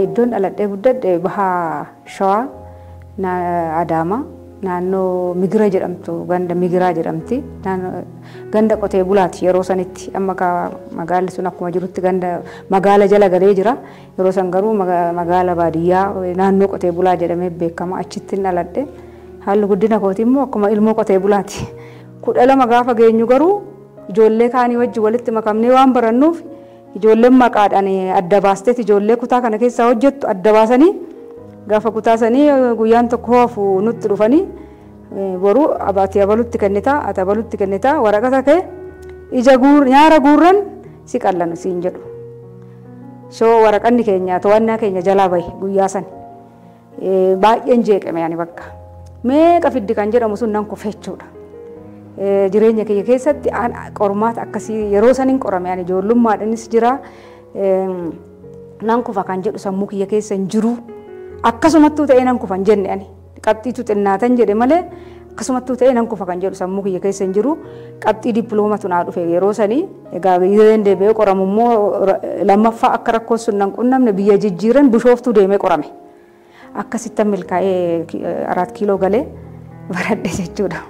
Iddoon dhaladhee guddadhe Bahaa Shawaa Adaamaa naannoo Migira jedhamtu, ganda Migiraa jedhamti. Ganda qotee bulaati yeroo sanitti. Amma magaalli sun akkuma jirutti ganda magaala jala galee jira. Yeroo san garuu magaala baadiyyaa naannoo qotee bulaa jedhamee beekama. Achitti dhaladhe. Haalli guddina kooti immoo akkuma ilmoo qotee bulaati. 12 gaafa geenyu garuu ijoollee kaanii wajji walitti makamnee waan barannuuf, ijoolleen maqaadhaan adda baasteeti ijoollee kutaa kana keessaa hojjettu adda baasanii, gaafa kutaa sanii guyyaan tokko hafu nutti dhufanii, boru ati abalutti kennitaa, ati abalutti kennitaa, waraqata kee ija nyaara guurran si qallanu siin jedhu. So waraqanni keenya to'annaa keenya jalaa bahe guyyaa san. Baay'een jeeqame ani bakka. Meeqa fiddi kan jedhamu sun nan kufe jechuudha. Jireenya kiyya keessatti qormaata akkasii yeroo saniin qorame, ani ijoollummaadhaanis jira. Nan kufa kan jedhu sammuu kiyya keessa hin jiru. Akkasumattuu ta'ee nan kufa hin jenne ani. Qabxiitu xinnaatan jedhe malee akkasumattuu ta'ee nan kufa kan jedhu sammuu kiyya keessa hin jiru. Qabxii dippiloomaatu naa dhufe yeroo sanii. Egaa yeroo deebi'ee qoramu immoo lammaffaa akka rakkoon sun nan qunnamne biyya jijjiiran Bishooftuu deemee qorame. Akkasitti milkaa'ee 4 Kiiloo galee baradhe jechuudha.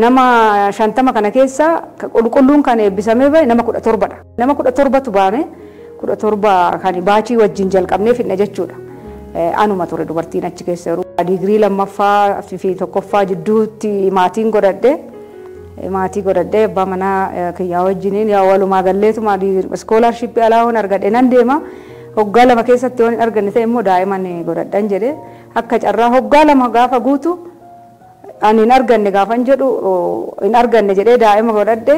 Nama 50 kana keessa qulqulluun kan eebbisamee bahe nama 17dha. Nama 17tu baane, 17 kan baachii wajjin jalqabnee fidne jechuudha. Anuma ture dubartiin achi keessa yeroo digirii lammaffaa fi tokkoffaa jidduutti maatiin godhadhe. Maatii godhadhe, abbaa manaa kiyyaa wajjiniin yaa walumaa galleetuma scholarshipii alaa hoon argadhe nan deema. Hoggaa 2 keessatti yoon hin arganne ta'e immoo daa'iman godhadhan jedhe. Akka carraa hoggaa 2 gaafa guutu ani hin arganne gaafan jedhu, hin arganne jedhee daa'ima godhadhe.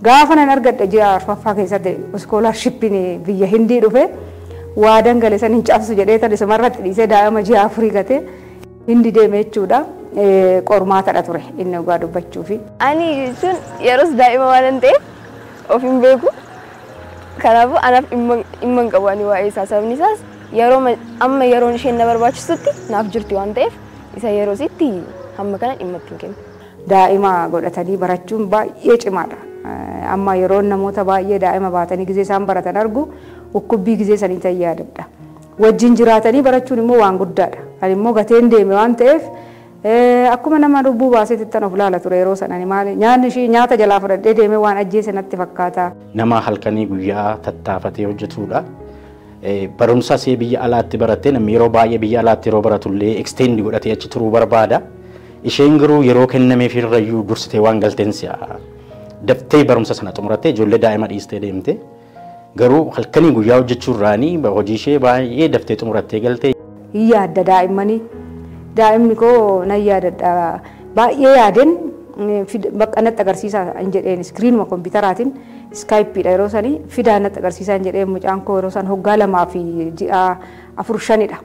Gaafa nan argadhe ji'a arfaffaa keessatti scholarshipiin biyya Hindii dhufe, waa dangale san hin cabsu jedhee tan isumarratti dhiisee daa'ima ji'a 4 gatee Hindi deeme jechuudha. Qormaatadha ture inni dhugaa dubbachuufi. Ani jechuun yeroos daa'ima waan hin ta'eef of hin beeku. Kanaafuu anaaf dhimma hin qabu ani waa'ee isaa, sababni isaas yeroo amma yeroon isheen na barbaachisutti naaf jirti waan ta'eef isa yeroositti hamma kana dhimma itti hin kennu. Daa'ima godhatanii barachuun baay'ee cimaadha. Amma yeroo namoota baay'ee daa'ima baatanii gizee isaan baratan argu, dhukkubbii gizee sanii ta'e yaadadha. Wajjin jiraatanii barachuun immoo waan guddaadha. Ani immoo gateen deeme waan ta'eef akkuma nama lubbuu baaseetti tan of laala ture yeroo sana. Ani maali nyaanni ishii nyaata jalaa fudhadhee deemee waan ajjeese natti fakkaata. Nama halkanii guyyaa tattaafatee hojjetudha. Barumsa ishee biyya alaatti barattee, namni yeroo baay'ee biyya alaatti yeroo baratullee extend godhatee achi turuu barbaada. Isheen garuu yeroo kennameef irrayyuu dursitee waan galteen si'a. Daftee barumsa sana xumurattee ijoollee daa'ima dhiistee deemte. Garuu halkanii guyyaa hojjechuu irraanii hojii ishee baay'ee daftee xumurattee galtee. Hin yaadda daa'immanii. Daa'imni koo nan yaadadha. Baay'ee yaadeen bakka natti agarsiisaa hin jedheen, iskiriinuma kompiitaraatiin, iskaayipiidha yeroo sanii, fidaa natti agarsiisaa hin jedheen. Mucaan koo yeroo san hoggaa 2 fi ji'a 4 5dha.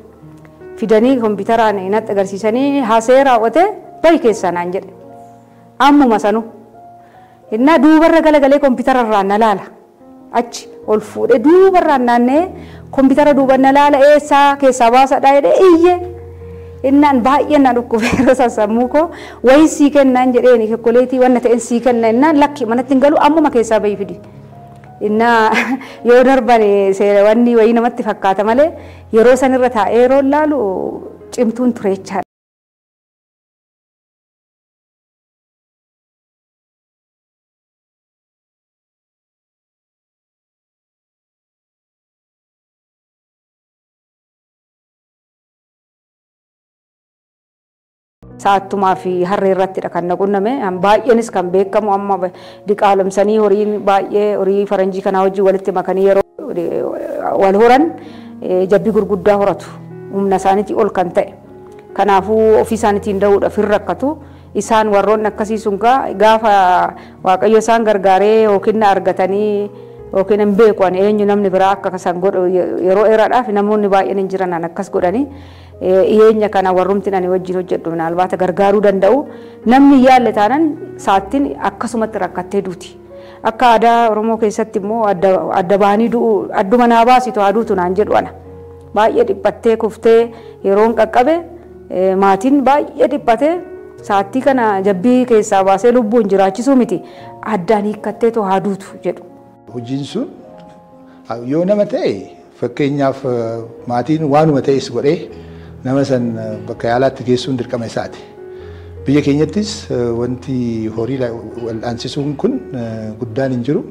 Fidanii kompiitaraan natti agarsiisanii haasee raawwatee bahi keessaa naan jedhe. Ammuma sanu. Innaa duubarra galagalee kompiitararraan na laala. Achi ol fuudhee duubarraan naannee kompiitara duuba na laala, eessaa keessaa baasadhaa jedhee iyye. Innaan baay'ee na dhukkube yeroo san sammuu koo. Wayii sii kennaan jedheen, chocolateii wanna ta'een sii kenna innaan, lakki, manatti hin galu, ammuma keessaa bahii fidi. Innaa yoo darban seera wanni wayii namatti fakkaata malee yeroo sanirra taa'ee yeroo laalu cimtuun ture jechaadha. Sa'attumaa fi harree irrattidha kan na qunname. Baay'eenis kan beekamu amma diqaalomsanii horiin baay'ee horii faranjii kanaa wajjin walitti makanii yeroo wal horan jabbii gurguddaa horatu. Humna isaaniitii ol kan ta'e. Kanaafuu ofii isaaniitiin da'uudhaaf hin rakkatu. Isaan warroonni akkasii sun gaafa Waaqayyo isaan gargaaree yookiin argatanii yookiin hin beeku ani eenyu namni biraa akka isaan godhu, yeroo dheeraadhaaf namoonni baay'een hin jiran akkas godhanii. Dhiyeenya kana warrumti ani wajjin hojjedhu minaalbaata gargaaruu danda'u. Namni yaalle taanan saattiin akkasumatti rakkattee duuti. Akka aadaa Oromoo keessatti immoo adda bahanii du'u, adduma naa baasitu haa duutu naan jedhu ana. Baay'ee dhiphattee kuftee yeroon qaqqabe maatiin baay'ee dhiphatee Sa'aatii kana jabbii keessaa baasee lubbuun jiraachisuu miti addaan hiikkatteetu haa duutu jedhu. Hojiin sun yoo nama ta'e fakkeenyaaf maatiin waanuma ta'es godhee nama san bakka yaalaatti geessuun dirqama isaati. Biyya keenyattis wanti horii wal'aansisuun kun guddaan hin jiru.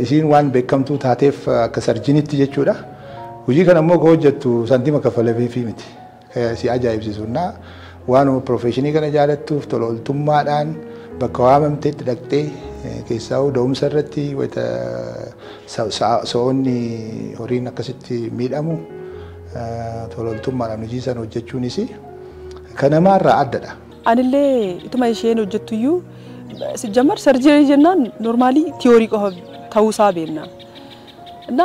Isiin waan beekamtuu taateef akka sarjinitti jechuudha. Hojii kana immoo kan hojjettu santiima kaffalameefii miti. Si ajaa'ibsiisunnaa waanuma piroofeshinii kana jaalattuuf tola ooltummaadhaan bakka waamamteetti dhaqxee keessaa da'umsa irratti so'oonni horiin akkasitti miidhamu tola ooltummaadhaan hojii sana hojjechuunis kan namaarraa addadha. Anillee ituma isheen hojjettuyyuu ሲጀመር ሰርጀሪ jennaan normally theory qofa ta'uusaa beekna. እና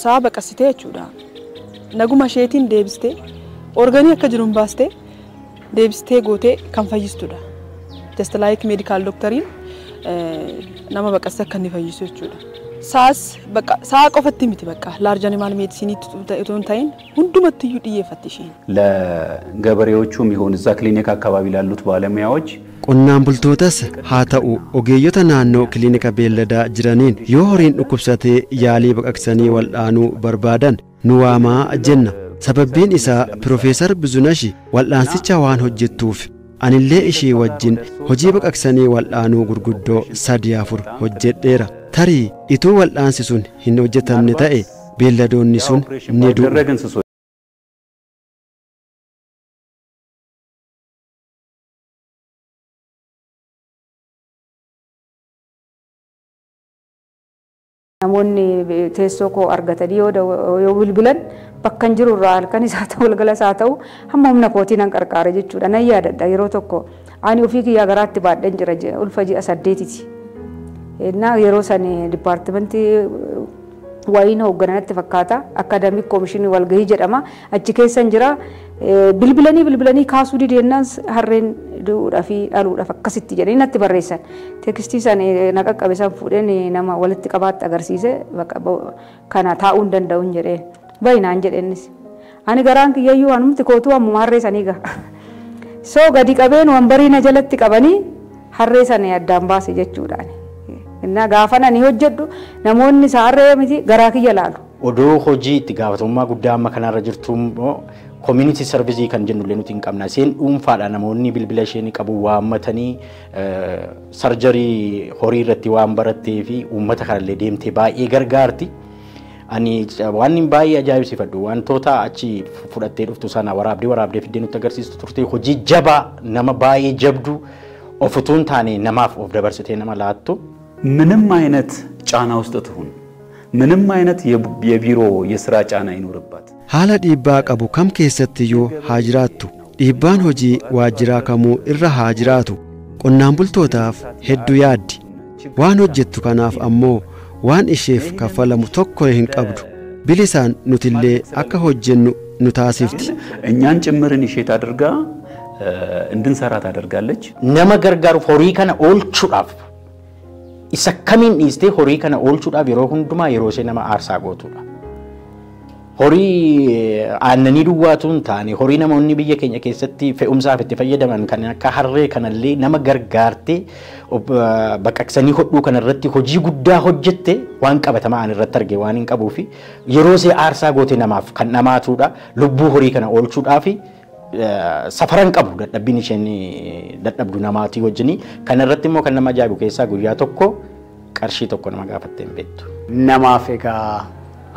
saa baqasitee jechuudha. Naguma isheetiin deebistee organii akka jiruun baastee deebistee gootee kan fayyistudha. Just like medical doctoriin nama baqasse akka inni fayyisu jechuudha. Saas bakka saa qofatti miti bakka large animal medicine itoo hin ta'in hundumattiyyuu xiyyeeffatti isheen. ለገበሬዎቹም ይሁን እዛ ክሊኒክ አካባቢ ላሉት ባለሙያዎች Qonnaan bultootas haa ta'u ogeeyyota naannoo kilinika beelladaa jiraniin yoo horiin dhukkubsatee yaalii baqaqsanii wal'aanuu barbaadan nu waamaa jenna. Sababbiin isaa Piroofeesar Bizunash wal'aansicha waan hojjettuuf anillee ishee wajjin hojii baqaqsanii wal'aanuu gurguddoo 3-4 hojjedheera. Tarii ituu wal'aansi sun hin hojjetamne ta'e beelladoonni sun ni du'u. Namoonni teessoo koo argatanii yoo bilbilan bakka hin jiru irraa halkan isaa ta'u galgala isaa ta'u hamma humna kootii nan qarqaara jechuudha. Nan yaadadha yeroo tokko ani ofii kiyyaa garaatti baadheen jira ulfa ji'a 8ti. Innaa yeroo san dipaartimentii wayiin hooggananatti fakkaata akkaadaamik koomishinii walgahii jedhama achi keessa hin jira. Bilbilanii bilbilanii kaasuu dideennan harreen du'uudhaa fi dhaluudhaaf akkasitti jedhanii natti barreessan. Teekstii san na qaqqabe san fuudheen nama walitti qabaatti agarsiise kana taa'uu hin danda'u hin jedheen. Baay'inaan jedheenis. Ani garaan kiyyayyuu anumti kootuu ammuma harree sanii gaha. Soo gadi qabeen wambarii na jalatti qabanii harree sana addaan baase jechuudhaan. Innaa gaafan ani hojjedhu namoonni isaa harree miti garaa kiyya laalu. Odoo hojii itti gaafatamummaa guddaa amma kanarra jirtu immoo community service kan jennullee nuti hin qabna. Isheen dhuunfaadha namoonni bilbila isheen qabu waammatanii sarjarii horii irratti waan barattee fi uummata kanallee deemtee baay'ee gargaarti. Ani waan baay'ee ajaa'ibsiifadhu wantoota achi fudhattee dhuftu sana waraabdee waraabdee fiddee nutti agarsiistu turte hojii jabaa nama baay'ee jabdu of utuu hin taane namaaf of dabarsitee nama laattu. ምንም አይነት ጫና ውስጥ ትሁን ምንም አይነት የቢሮ የስራ ጫና ይኖርባት Haala dhiibbaa qabu kam keessattiyyuu haa jiraattu dhiibbaan hojii waajjiraa kamuu irra haa jiraatu qonnaan bultootaaf hedduu yaaddi waan hojjettu kanaaf ammoo waan isheef kaffalamu tokko hin qabdu bilisaan nutillee akka hojjennu nu taasifti. እኛን ጭምር ኢኒሼት አድርጋ እንድንሰራ ታደርጋለች። Nama gargaaruuf horii kana oolchuudhaaf isa kamiin dhiistee horii kana oolchuudhaaf yeroo hundumaa yeroo ishee nama aarsaa gootudha. Horii aannanii duwwaatu hin taane horii namoonni biyya keenya keessatti fe'umsaaf itti fayyadaman kan akka harree kanallee nama gargaartee baqaqsanii hodhuu kanarratti hojii guddaa hojjette waan qabatamaa ani irratti arge waan hin qabuu fi yeroo ishee aarsaa goote namaaf kan dhamaatudha. Lubbuu horii kana oolchuudhaaf safaran qabu dadhabbiin isheen dadhabdu namaatii wajjini. Kanarratti immoo kan nama ajaa'ibu keessaa guyyaa tokko qarshii tokko nama gaafattee hin beektu. Namaaf egaa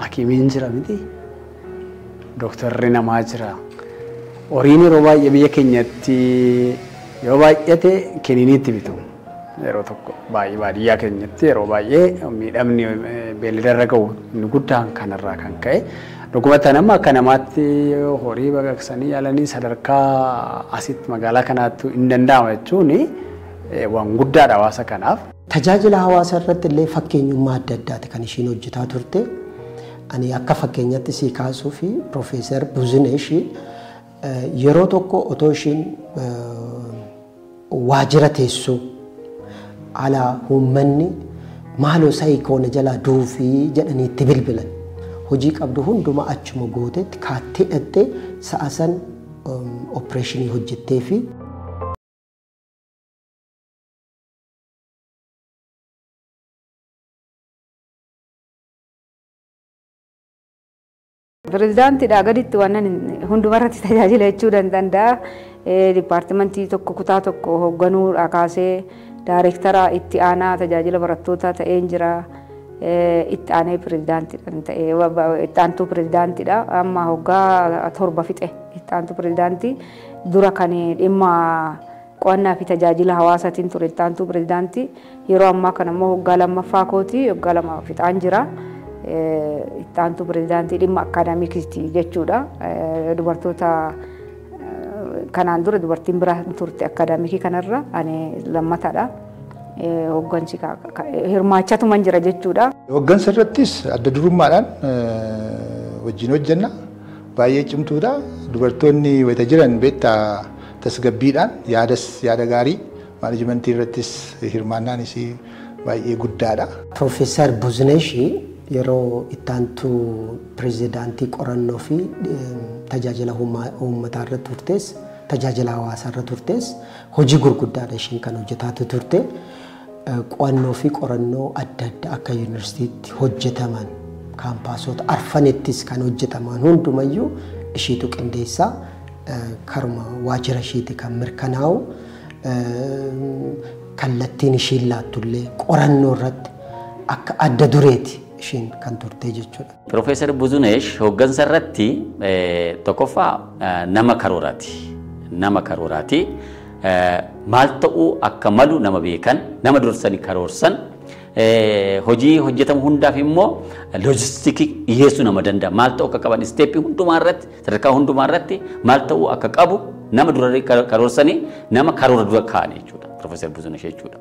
hakiimiin jira miti. Dooktarri namaa jira. Horiin yeroo baay'ee biyya keenyatti yoo baay'ate kiniiniitti bitu. Yeroo tokko baay'ee baadiyyaa keenyatti yeroo baay'ee miidhamni beelladarra gahu inni guddaan kanarraa kan ka'e. Dhugumatti nama akka namaatti horii baqaqsanii yaalanii sadarkaa asitti magaalaa kanaatti hin danda'amu jechuun waan guddaadha hawaasa kanaaf. Tajaajila hawaasa irratti illee fakkeenyummaa adda addaati kan ishiin hojjetaa turte. Ani akka fakkeenyatti si kaasuu fi Piroofeesar Buzinesh yeroo tokko otoo ishiin waajjira teessoo ala uummanni maaloo saayikoona jalaa duufii jedhanii itti bilbilan. Hojii qabdu hundumaa achuma gootetti kaattee dhattee sa'a san opereeshinii hojjettee fi Pirezidaantiidhaa gaditti waan hundumarratti tajaajila jechuu danda'a. Dipaartimentii tokko kutaa tokko hoogganuudhaa kaasee daayireektara itti aanaa tajaajila barattootaa ta'een jira. Itti aanee pirezidaantiidhaan ta'ee itti aantuu pirezidaantiidha. Amma hoggaa 7 fixe itti aantuu pirezidaantii dura kan dhimma qo'annaa fi tajaajila hawaasaatiin ture itti aantuu pirezidaantii yeroo ammaa kana immoo hoggaa 2ffaa kooti hoggaa 2 fixaan jira. Itti aantuu pirezidaantii dhimma akaadaamikiiti jechuudha. Dubartoota kanaan dura dubartiin biraa turte akaadaamikii kanarra ani lammataadha. Hooggansi hirmaachatuman jira jechuudha. Hooggansa irrattis adda durummaadhaan wajjin hojjenna. Baay'ee cimtuudha. Dubartoonni wayita jiran beektaa tasgabbiidhaan yaada gaarii maanajimentii irrattis hirmaannaan isii baay'ee guddaadha. Piroofeesar Buzinesh yeroo itti aantuu pirezidaantii qorannoo fi tajaajila uummataa irra turtes tajaajila hawaasaa irra turtes hojii gurguddaadha isheen kan hojjetaa turte. Qo'annoo fi qorannoo adda addaa akka yuunivarsiitiitti hojjetaman kaampaasota arfanittis kan hojjetaman hundumayyuu ishiitu qindeessaa karuma waajjira ishiiti kan mirkanaa'u kallattiin ishiin laattullee qorannoo irratti akka adda dureeti isheen kan turte jechuudha. Piroofeesar Buzunesh hooggansa irratti tokkoffaa nama karooraati. Nama karooraati. Maal ta'uu akka malu nama beekan, nama dursanii karoorsan, hojii hojjetamu hundaaf immoo loojistikii dhiyeessuu nama danda'a. Maal ta'uu akka qaban isteeppii hundumaa irratti, sadarkaa hundumaa irratti maal ta'uu akka qabu nama dura karoorsanii nama karoora dura kaa'an jechuudha. Piroofeesar Buzunesh jechuudha.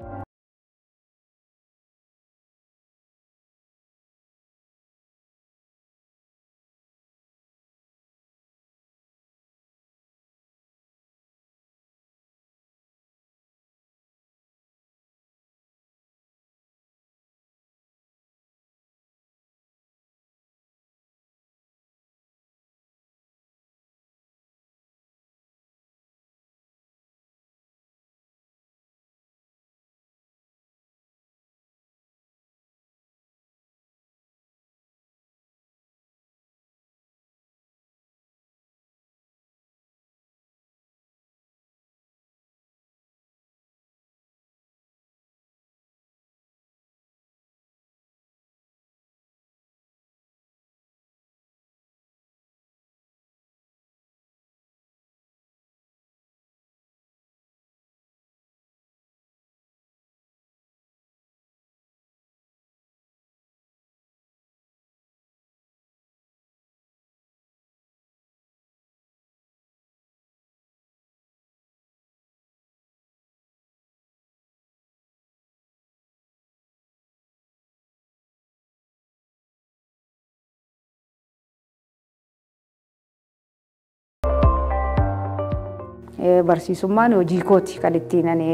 Barsiisummaan hojii kooti kan ittiin ani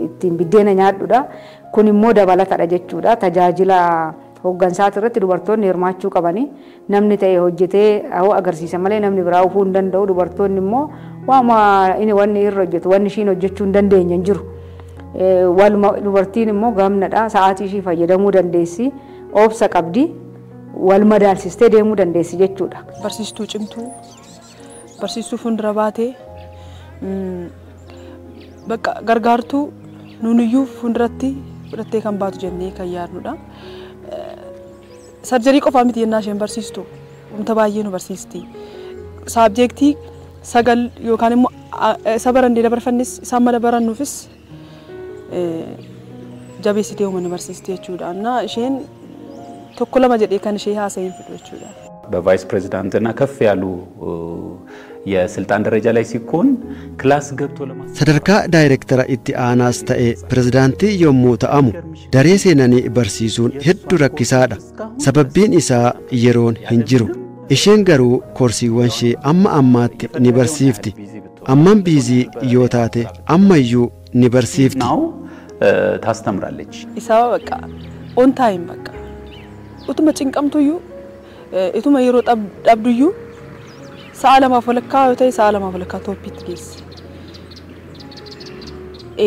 ittiin biddeena nyaadhudha. Kun immoo dabalatadha jechuudha. Tajaajila hooggansaati irratti dubartoonni hirmaachuu qabani. Namni ta'e hojjetee hoo agarsiisa malee namni biraa ufuu hin danda'u. Dubartoonni immoo waama inni wanni irra hojjetu wanni ishiin hojjechuu hin dandeenye hin jiru. Waluma dubartiin immoo gamnadha. Sa'aatii ishii fayyadamuu dandeessi. Obsa qabdi. Wal madaalsistee deemuu dandeessi jechuudha. Barsiistuu cimtuu, barsiistuu fuuldura baatee bakka gargaartuu nuuniyyuu fuulduratti fudhattee kan baatu jennee kan yaadnudha. Sarjarii qofaa miti yennaa isheen barsiistu wanta baay'ee nu barsiisti. Saabjektii 9 yookaan immoo isa barannee dabarfannis isaan mala barannuufis jabeessitee uuma nu barsiisti jechuudha. Innaa isheen tokko lama jedhee kan ishee haasa'een fidhu jechuudha. በቫይስ ፕሬዝዳንትና ከፍ ያሉ የስልጣን ደረጃ ላይ ሲኮን ክላስ ገብቶ ለማስ Sadarkaa daayireektara itti aanaas ta'e pirezidaantii yommuu ta'amu daree seenanii barsiisuun hedduu rakkisaadha. Sababbiin isaa yeroon hin jiru. Isheen garuu koorsiiwwan ishee amma ammaatti ni barsiifti. Amman biizii yoo taate ammayyuu ni barsiifti. ነው ታስተምራለች። Isaa bakka on time bakka utuma cinqamtuyyuu ituma yeroo dhabduyyuu Sa'a lamaaf walakkaa yoo ta'e sa'a lamaaf walakkaa tooppiitti geessi.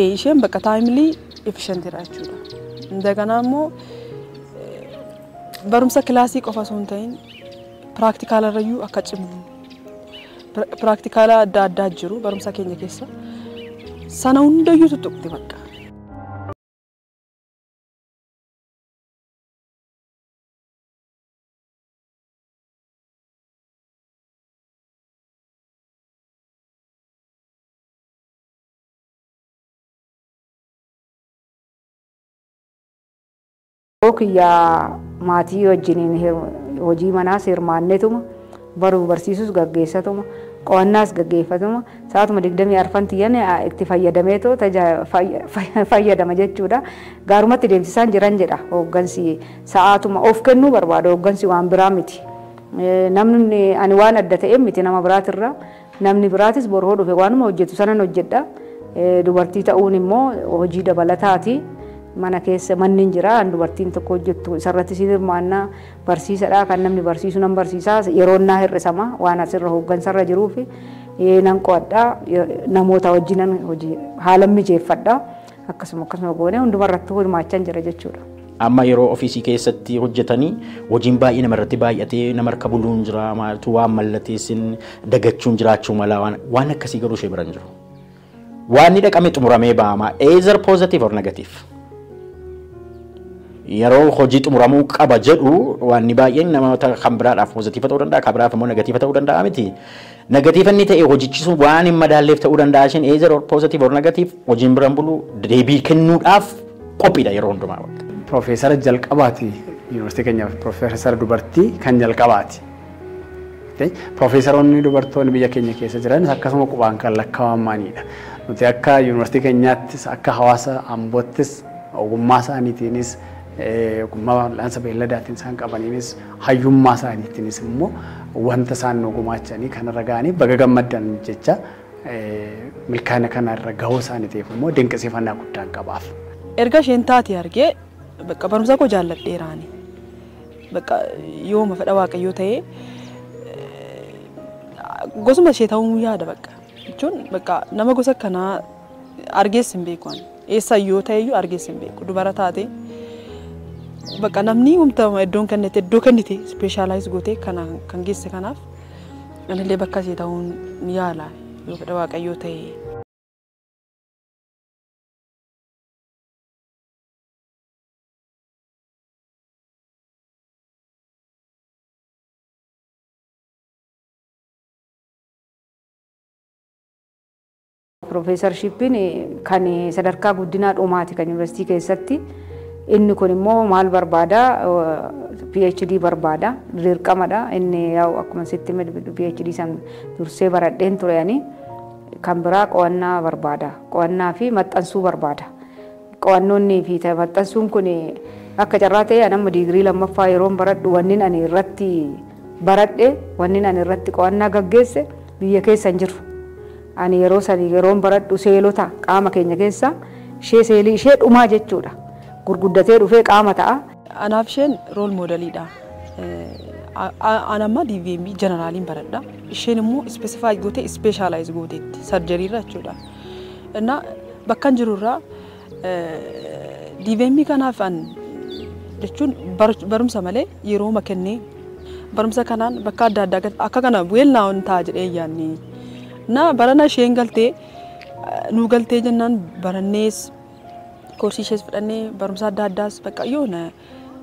Isheen bakka timely efficientidha jechuudha. Indaganaa immoo barumsa kilaasii qofa osoo hin ta'in practical irrayyuu akka cimu practical adda addaa jiru barumsa keenya keessa sana hundayyuu tuttuqte bakka. Kiyyaa maatii wajjiniin hojii manaas hirmaannetuma baruu barsiisus gaggeessatuma qo'annaas gaggeeffatuma sa'aatuma 24 tiyyan itti fayyadameetoo fayyadama jechuudha. Gaarumatti deemsisaan jiran jedha hooggansi sa'aatuma of kennuu barbaada hooggansi waan biraa miti. Namni ani waan adda ta'e miti nama biraatirra namni biraatis boroo dhufe waanuma hojjetu sanan hojjedha. Dubartii ta'uun immoo hojii dabalataati. Mana keessa manni hin jira dubartiin tokko hojjettu isarratti siin hirmaannaa barsiisadha kan namni barsiisu nan barsiisaa yeroo naa hir'isama waan asirra hooggansarra jiruuf nan qo'adha namoota wajjinan hojii haala mijeeffadha akkasuma akkasuma goonee hundumarratti hirmaachaa jira jechuudha. Amma yeroo ofiisii keessatti hojjetanii hojiin baay'ee namarratti baay'atee nama harka buluun jira maaltu waan mallateessin dagachuun jiraachuu mala waan akkasii garuu ishee bira hin jiru. Waan inni dhaqame xumuramee ba'ama either positive or negative. Yeroo hojii xumuramuu qaba jedhu waan baay'een namoota kan biraadhaaf pozitiiva ta'uu danda'a kan biraaf immoo negatiiva ta'uu danda'a miti. Negatiiva inni ta'e hojichi sun waan hin madaalleef ta'uu danda'a isheen either or positive or negative hojiin biraan bulu deebii kennuudhaaf qophiidha yeroo hundumaa. Piroofeesara jalqabaati yuunivarsiitii keenyaaf piroofeesara dubartii kan jalqabaati. Piroofeesaroonni dubartoonni biyya keenya keessa jiran akkasuma qubaan kan lakkaa'amanidha. Nuti akka yuunivarsiitii keenyaattis akka hawaasa Amboottis ogummaa isaaniitiinis ogummaa wal'aansa beelladaatiin isaan qabaniinis hayyummaa isaaniitiinis immoo wanta isaan nu gumaachanii kanarra ga'anii baga gammaddan jecha milkaa'ina kanarra gahuu isaaniitiif immoo dinqisiifannaa guddaan qabaaf. Erga isheen taate argee bakka barumsa koo jaalladheeraani. Bakka yooma fedha Waaqayyoo ta'ee gosuma ishee ta'uu yaada bakka jechuun bakka nama gosa kanaa argees hin beeku ani. Eessa yoo ta'eyyuu argees hin beeku dubara taate bakka namni humna iddoon kennite iddoo kennite specialize gootee kana kan geesse kanaaf anillee bakka ishee ta'uun ni yaala yoo fedha Waaqayyoo ta'e. Piroofeesarshippiin kan sadarkaa guddinaa dhumaati kan yuunivarsiitii keessatti. Inni kun immoo maal barbaada? PhD barbaada. Dirqamadha. Inni yaa'u akkuma sitti PhD san dursee baradheen ture ani kan biraa qo'annaa barbaada. Qo'annaa fi maxxansuu barbaada. Qo'annoonni fi maxxansuun kun akka carraa ta'e ani amma digirii lammaffaa yeroon baradhu wanni ani irratti baradhe wanni ani irratti qo'annaa gaggeesse biyya keessa hin jiru. Ani yeroo sanii yeroon baradhu seelota qaama keenya keessa ishee seelii ishee dhumaa jechuudha. Gurguddatee dhufee qaama ta'a. Anaaf isheen rool moodeliidha. An amma DVM jeneraaliin baradha. Isheen immoo specify gootee specialize gooteetti sarjariirra jechuudha. Innaa bakka hin jirurraa DVM kanaaf an jechuun barumsa malee yerooma kennee barumsa kanaan bakka adda addaa akka kana weelnaa on ta'a jedhee yaadni. Na barana isheen galtee nu galtee jennaan barannees koorsii ishees fudhannee barumsa adda addaas bakka yoona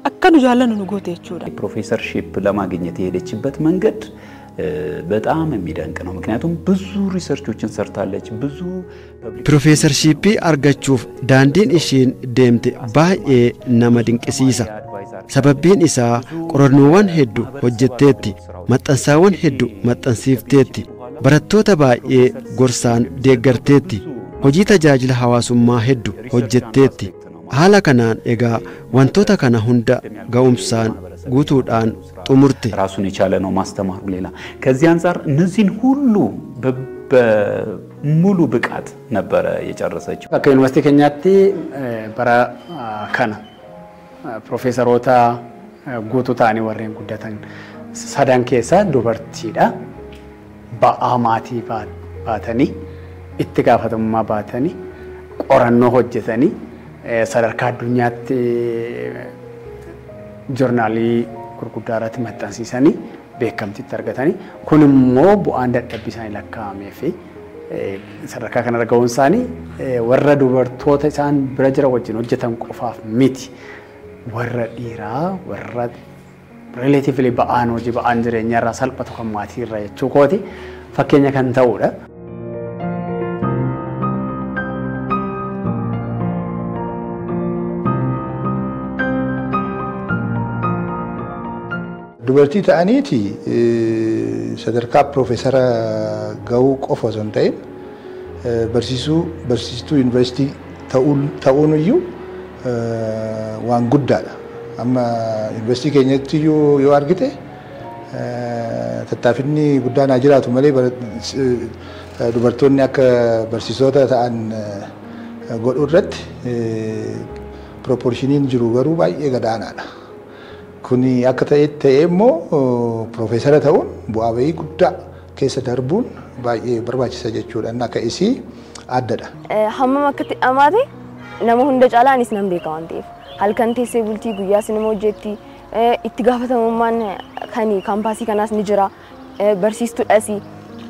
akka nu jaallannu nu goote jechuudha. ፕሮፌሰርሺፕ ለማግኘት የሄደችበት መንገድ በጣም የሚደንቅ ነው። ምክንያቱም ብዙ ሪሰርቾችን ሰርታለች። ብዙ Piroofeesarshiippii argachuuf daandiin isheen deemte baay'ee nama dinqisiisa. Sababbiin isaa qorannoowwan hedduu hojjetteetti, maxxansaawwan hedduu maxxansiifteetti, barattoota baay'ee gorsaan deeggarteetti, hojii tajaajila hawaasummaa hedduu hojjetteetti. Haala kanaan egaa wantoota kana hunda ga'umsaan guutuudhaan xumurte. ራሱን የቻለ ነው ማስተማሩ ሌላ። ከዚህ አንፃር እነዚህን ሁሉ በሙሉ ብቃት ነበረ የጨረሰችው። Akka yuunivarsiitii keenyaatti bara kana piroofeesaroota guutuu ta'anii warreen guddatan sadan keessaa dubartiidha. ba'aa maatii baatanii itti gaafatamummaa baatanii qorannoo hojjetanii sadarkaa addunyaatti joornaalii gurguddaa irratti maxxansiisanii beekamtiitti argatanii kun immoo bu'aan dadhabbii isaanii lakkaa'amee fi sadarkaa kanarra ga'uun isaanii warra dubartoota isaan bira jira wajjin hojjetan qofaaf miti warra dhiiraa warra relatively ba'aan hojii ba'aan jireenya irraa salphatu kan maatii irraa jechuu kooti fakkeenya kan ta'udha. Dubartii ta'aniiti sadarkaa piroofeesara gahuu qofa osoo hin ta'in barsiistuu yuunivarsiitii ta'uun iyyuu waan guddaadha. Amma yuunivarsiitii keenyatti iyyuu yoo argite tattaaffinni guddaan haa jiraatu malee dubartoonni akka barsiisota ta'an godhuu irratti pirooporshiniin jiru garuu baay'ee gadaanaadha. Kuni akka ta'e immoo piroofeesara ta'uun bu'aa bahii guddaa keessa darbuun baay'ee barbaachisa jechuudha. Inni akka isii addadha. Hammam akkatti dhamaate nama hunda caalaa anis nan beeka waan ta'eef halkan teessee bultii guyyaas nama hojjetti itti gaafatamummaan kan kaampaasii kanaas ni jira barsiistuudhas.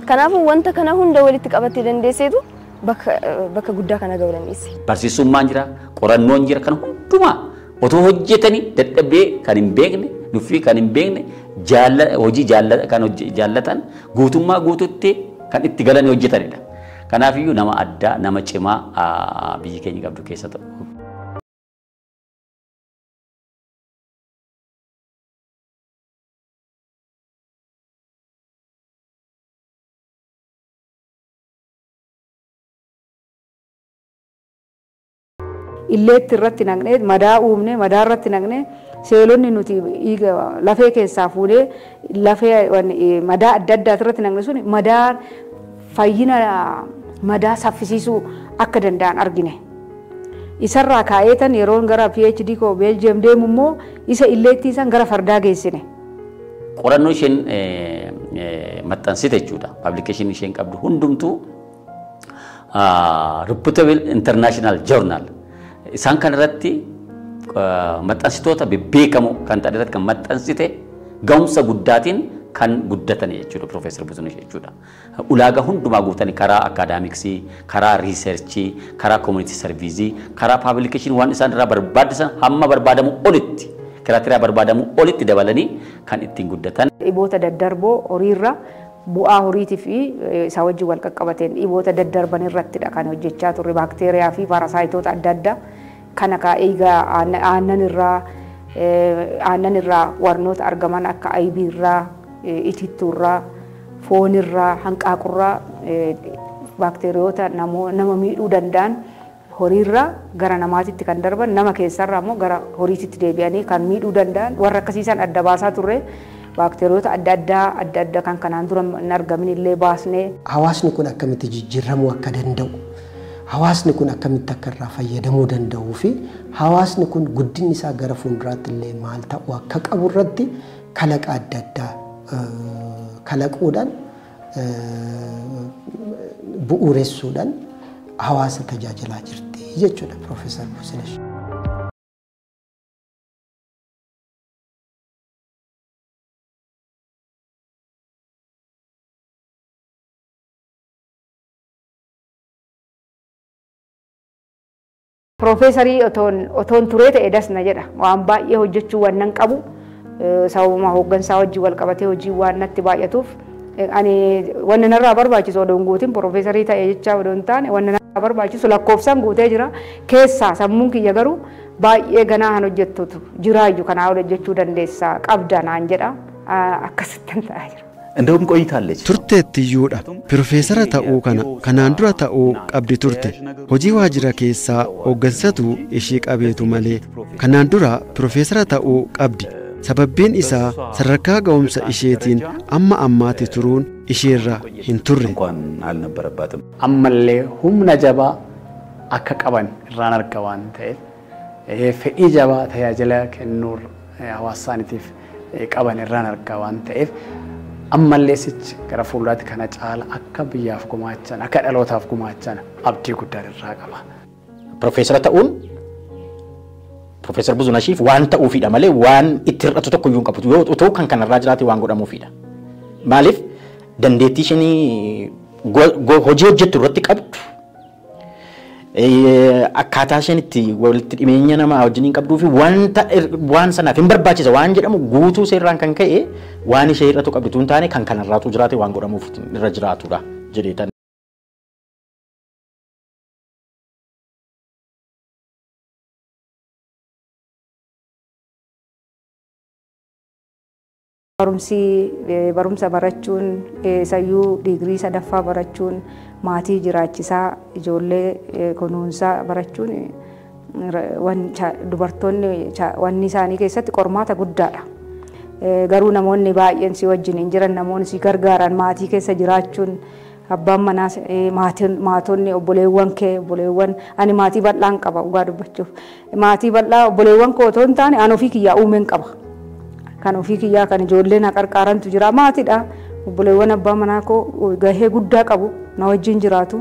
Kanaafuu wanta kana hunda walitti qabattee dandeesseetu bakka guddaa kana ga'uu dandeesse. Barsiisummaan jira, qorannoon jira kan hundumaa otoo hojjetanii dadhabee kan hin beekne, nuffii kan hin beekne, hojii kan jaallatan guutummaa guututti kan itti galanii hojjetanidha. Kanaafiyyuu nama addaa, nama cimaa biyyi keenya qabdu keessa ta'u. Illeetti irratti naqnee madaa uumne madaa irratti naqnee seelonni nuti lafee keessaa fuunee lafee madaa adda addaa irratti naqne sun madaa fayyina madaa saffisiisuu akka danda'an argine. Isarraa kaa'eetan yeroon gara PhD koo Beeljeem deemu immoo isa illeettii san gara fardaa geessine. Qorannoo isheen maxxansite jechuudha. Pablikeeshinii isheen qabdu hundumtuu reputable international journal. Isaan kan irratti maxxansitoota bebbeekamoo kan ta'an irratti kan maxxansite ga'umsa guddaatiin kan guddatan jechuudha Piroofeesar Buzunesh jechuudha. Ulaagaa hundumaa guutanii karaa akaadaamiksii, karaa riiserchii, karaa koomunitii sarviizii, karaa paabilikeeshinii waan isaan irraa barbaachisan hamma barbaadamu olitti kiraatiraa barbaadamu olitti dabalanii kan ittiin guddatan. Dhiboota daddarboo horiirra bu'aa horiitii fi isaa wajjin wal qaqqabateen dhiboota daddarban irrattidha kan hojjechaa turre baakteeriyaa fi paarasaayitoota adda addaa kan akka eegaa aannan irraa warnoota argaman akka aybii irraa, itittuu irraa, foon irraa, hanqaaqurraa baakteeriyoota nama miidhuu danda'an horiirraa gara namaatitti kan darban nama keessarraa immoo gara horiititti deebi'anii kan miidhuu danda'an warra akkasiisan adda baasaa turre. Baakteeriyoota adda addaa kan kanaan dura hin argamin illee baasnee. Hawaasni kun akkamitti jijjiiramuu akka danda'u, hawaasni kun akkamitti akka irraa fayyadamuu danda'uu fi hawaasni kun guddinni isaa gara fuulduraatti illee maal ta'uu akka qabu irratti kalaqa adda addaa kalaquudhaan bu'uuressuudhaan hawaasa tajaajilaa jirti jechuudha Piroofeesar Buzunesh. Piroofeesarii otoon turee ta'e dasna jedha. Waan baay'ee hojjechuu waan nan qabu sababuma hooggansaa wajjin wal qabatee hojii waan natti baay'atuuf ani wanni narraa barbaachisu odoon guutiin piroofeesarii ta'e jechaa odoo hin taane wanni narraa barbaachisu lakkoofsaan guutee jira. Keessaa sammuun kiyya garuu baay'ee ganaa kan hojjettutu jiraayyuu kanaa ol hojjechuu dandeessaa qabda naan jedha. Akkasittan ta'aa jira. እንደውም ቆይታለች። Turteettiyyuudha. Piroofeesara ta'uu kana kanaan dura ta'uu qabdi turte. Hojii waajjira keessaa hooggansatu ishii qabeetu malee kanaan dura piroofeesara ta'uu qabdi. Sababbiin isaa sadarkaa ga'umsa isheetiin amma ammaatti turuun isheerra hin turre. እንኳን አልነበረባትም። Ammallee humna jabaa akka qaban irraan arga waan ta'eef fedhii jabaa tajaajila kennuu hawaasa isaaniitiif qaban irraan arga waan ta'eef Ammallee sichi gara fuulduraatti kana caala akka biyyaaf gumaachan akka dhalootaaf gumaachan abdii guddaa irraa qaba. Profeesara ta'uun Profeesar Buzunashiif waan ta'uufidha malee waan itti hir'atu tokko iyyuu hin qabu. Yoo utuu kan kanarraa jiraate waan godhamuufidha. Maaliif dandeettii isheen hojii hojjettu irratti qabdu akkaataa isheen itti walitti dhimeenya namaa wajjin qabduu fi wanta waan sanaaf hin barbaachisa waan jedhamu guutuu seerraan kan ka'e waan ishee hir'atu qabdu tun taane kan kanarraatu jiraate waan godhamuuf irra jiraatudha jedheetan. Barumsi barumsa barachuun sayyuu digirii sadaffaa barachuun maatii jiraachisaa ijoollee kunuunsaa barachuun dubartoonni wanni isaanii keessatti qormaata guddaadha. Garuu namoonni baay'een si wajjin hin jiran namoonni si gargaaran maatii keessa jiraachuun abbaan manaa maatonni obboleewwan kee obboleewwan ani maatii bal'aan qaba dhugaa dubbachuuf maatii bal'aa obboleewwan koo otoo hin taane an ofii kiyyaa uumeen qaba. Kan ofii kiyyaa kan ijoollee na qarqaarantu jira maatiidha. Obboleewwan abbaa manaa koo gahee guddaa qabu na wajjin jiraatu.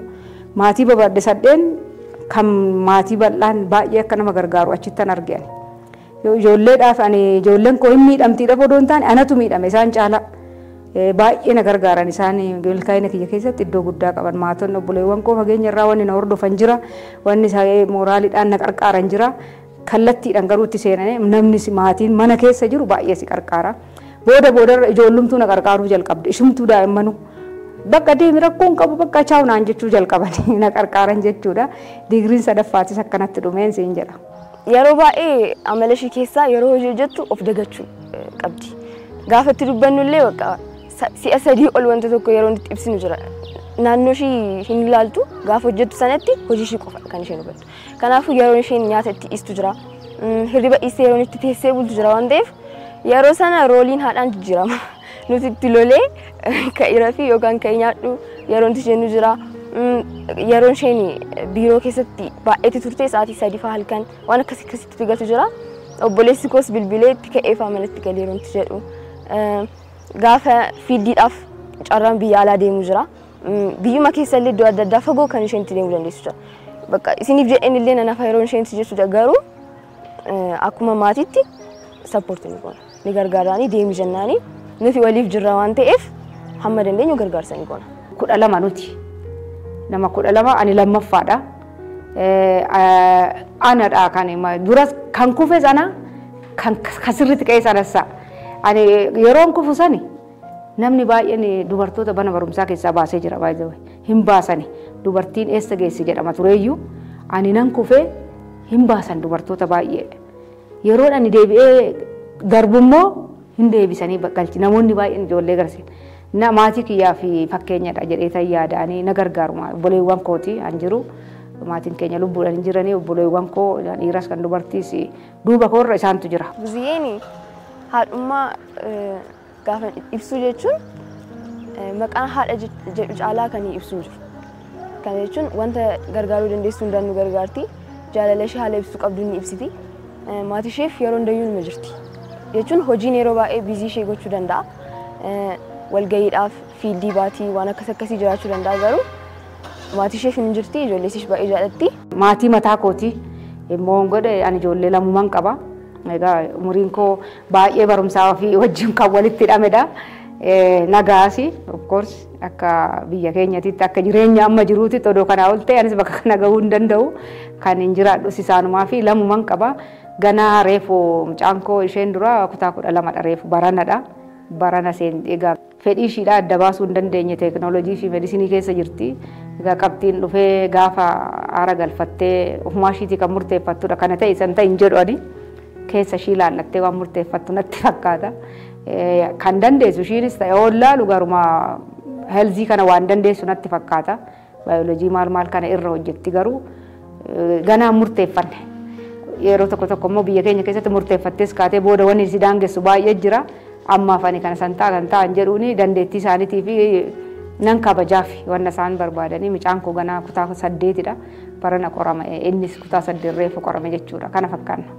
Maatii babal'e sadheen kan maatii bal'aan baay'ee akka nama gargaaru achittan arge ani. Ijoolleedhaaf ani ijoolleen koo hin miidhamtiidhaaf odoo hin taane anatu miidhame isaan caala. Baay'ee na gargaaran isaan milkaa'ina kiyya keessatti iddoo guddaa qaban maatonni obboleewwan koo fageenya irraa wanni na hordofan jira wanni mooraaliidhaan na qarqaaran jira. Kallattiidhaan garuu itti seenanii namni maatiin mana keessa jiru baay'ee si qarqaara. Booda boodarra ijoollumtuu na qarqaaruu jalqabde ishumtuu daa'immanu bakka deemi rakkoon qabu bakka chaawu naan jechuu jalqabanii na qarqaaran jechuudha. Digiriin sadaffaatis akkanatti dhumeen siin jedha. Yeroo baay'ee amala ishee keessaa yeroo hojii hojjettu of dagachuu qabdi. Gaafa itti dubbannu illee bakka si'a sadii ol wanta tokko yeroo itti ibsinu jira. Naannoo ishee hin ilaaltu gaafa hojjettu sanatti hojii ishee qofa kan isheen hubattu. Kanaafuu yeroo isheen nyaata itti dhiistu jira. Hirriba dhiistee yeroo itti teessee bultu jira waan ta'eef yeroo sana rooliin haadhaan jijjiirama. Nuti itti lolee ka'ii fi yookaan ka'ii nyaadhu yeroo itti jennu jira. Yeroo isheen biiroo keessatti baay'eetti turte sa'aatii 3 fa'aa halkan waan akkasii akkasitti galtu jira. Obboleessi koos bilbilee itti ka'ee fa'aa manatti galee yeroo itti jedhu. Gaafa fiildiidhaaf carraan biyya alaa deemu jira. Biyyuma keessa illee iddoo adda addaa fagoo kan isheen itti deemuu dandeessu jira. Bakka isiniif jedheen illee nanafa yeroo isheen itti jettu garuu akkuma maatiitti sappoortii ni goona. Ni gargaaranii deemi jennaanii nuti waliif jirra waan ta'eef hamma dandeenyu gargaarsa ni goona. 12 nuti. Nama 12 ani lammaffaadha. Anadha kan duras kan kufe sana kan sirriitti ka'e sanassa. Ani yeroon kufu sani namni baay'een dubartoota mana barumsaa keessaa baasee jira baay'ee hin baasani dubartiin eessa geessi jedhama tureeyyuu ani nan kufee hin baasan dubartoota baay'ee yeroon ani deebi'ee darbummoo hin deebisanii galchi namoonni baay'een ijoollee garsiin na maatii kiyyaa fi fakkeenyadha jedhee tan yaadanii na gargaaru obboleewwan kooti an jiru maatiin keenya lubbuudhaan hin jiranii obboleewwan koo dhiiras kan dubartiis duuba koorra isaantu jira. Buziyeen haadhummaa gaafa ibsuu jechuun maqaan haadha jedhu caalaa kan ibsu jiru. Kana jechuun wanta gargaaruu dandeessu hundaan nu gargaarti. Jaalala ishee haala ibsuu qabdu ni ibsiti. Maatii isheef yeroo hundayyuu nima jirti. Jechuun hojiin yeroo baay'ee biizii ishee gochuu danda'a. Walgayiidhaaf fiildii baatii waan akkas akkasii jiraachuu danda'a garuu maatii isheef hin jirti ijoollee isheef baay'ee jaallatti. Maatii mataa kooti immoo godhe ani ijoollee lamuman qaba. Egaa umuriin koo baay'ee barumsaa fi wajjin kan walitti hidhamedha. Nagaasi of course akka biyya keenyatitti akka jireenya amma jiruutti odoo kanaa ol ta'e anis bakka kana gahuu hin danda'u. Kan hin jiraadhus isaanumaa fi lamuman qaba. Ganaa reefu mucaan koo isheen dura kutaa 12dha reefu baranadha. Barana seen egaa fedhii ishiidha adda baasuu hin dandeenye teekinooloojii fi meedisinii keessa jirti. Egaa qabxiin dhufee gaafa aara galfattee ofumaa ishiitii kan murteeffattudha. Kana ta'e san ta'e hin jedhu ani. Keessa ishii ilaallattee waan murteeffattu natti fakkaata. Kan dandeessu ishiinis ta'e yoo ilaalu garuma heelzii kana waan dandeessu natti fakkaata. Baayoloojii maal maal kana irra hojjetti garuu ganaa murteeffanne. Yeroo tokko tokko immoo biyya keenya keessatti murteeffattees kaatee booda wanni si daangessu baay'ee jira. Ammaaf ani kana san ta'a kan ta'an jedhuuni dandeettii isaaniitii fi nan kabajaaf wanna isaan barbaadanii mucaan koo ganaa kutaa 8dha. Barana qorame innis kutaa 8 reefu qorame jechuudha. Kana fakkaanna.